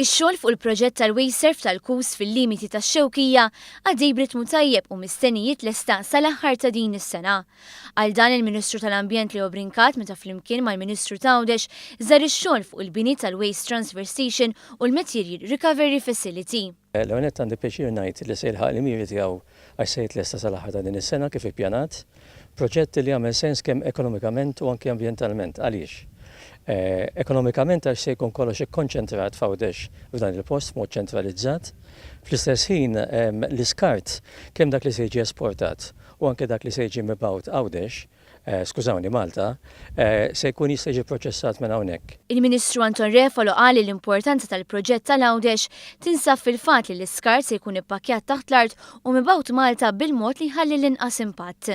Ix-xogħol fuq il-proġett tal-Wasteserv tal-Kus fil-limiti tax-Xewkija għaddej b'ritmu tajjeb u mistenni jitlesta sal-aħħar ta' din is-sena. Qal dan il-Ministru tal-Ambjent Leo Brincat meta flimkien mal-Ministru t'Għawdex żar ix-xogħol fuq il-bini tal-Waste Transfer Station u l-Material Recovery Facility. L-ewwel nett għandi pjaċir ngħid li se jilħaq il-miri tiegħu għax se jitlesta sal-aħħar ta' din is-sena kif ippjanat. Proġett li jagħmel sens kemm ekonomikament u anki ambjentalment. Għaliex? Ekonomikament għax se jkun kollox ikkonċentrat f'Għawdex f'dan il-post b'mod ċentralizzat. Fl-istess ħin l-iskart kemm dak li se jiġi esportat u anke dak li se jiġi mibgħut Għawdex, skużawni Malta, se jkun jista' jiġi pproċessat minn hawnhekk. Il-Ministru Anton Refalo qal li l-importanza tal-proġett tal-Għawdex tinsab fil-fatt li l-iskart se jkun ippakkjat taħt l-art u mibgħut Malta bil-mod li jħalli l-inqas impatt.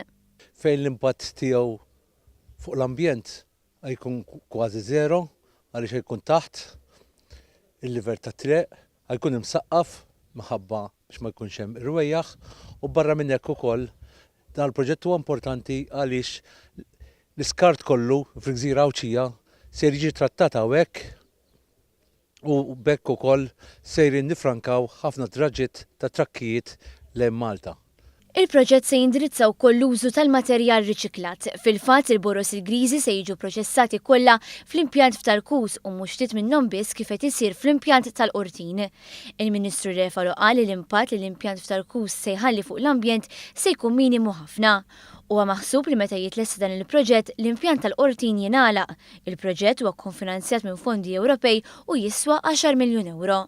Fejn l-impatt tiegħu fuq l-ambjent jkun kważi żero għaliex jkun taħt il-livell tat-triq, jkun imsaqqaf minħabba biex ma jkunx hemm irwejjaħ u barra minn hekk ukoll dan il-proġett huwa importanti għaliex l-iskart kollu fil-gżira Għawdxija ser jiġi trattat hawnhekk u b'hekk ukoll sejrin niffrankaw ħafna traġitt ta' trakkijiet lejn Malta. Il-proġett se jindirizza wkoll l-użu tal-materjal riċiklat. Fil-fatt, il-boroż il-griżi se jiġu proċessati kollha fl-impjant f'Tal-Kus u mhux ftit minnhom biss kif qed isir fl-impjant tal-Qortin. Il-Ministru Refalo qal li l-impatt li l-impjant f'Tal-Kus se jħalli fuq l-ambjent se jkun minimu ħafna. Huwa maħsub li meta jitlesta dan il-proġett, l-impjant tal-Qortin jingħalaq. Il-proġett huwa kkonfinanzjat minn fondi Ewropej u jiswa għaxar miljun ewro.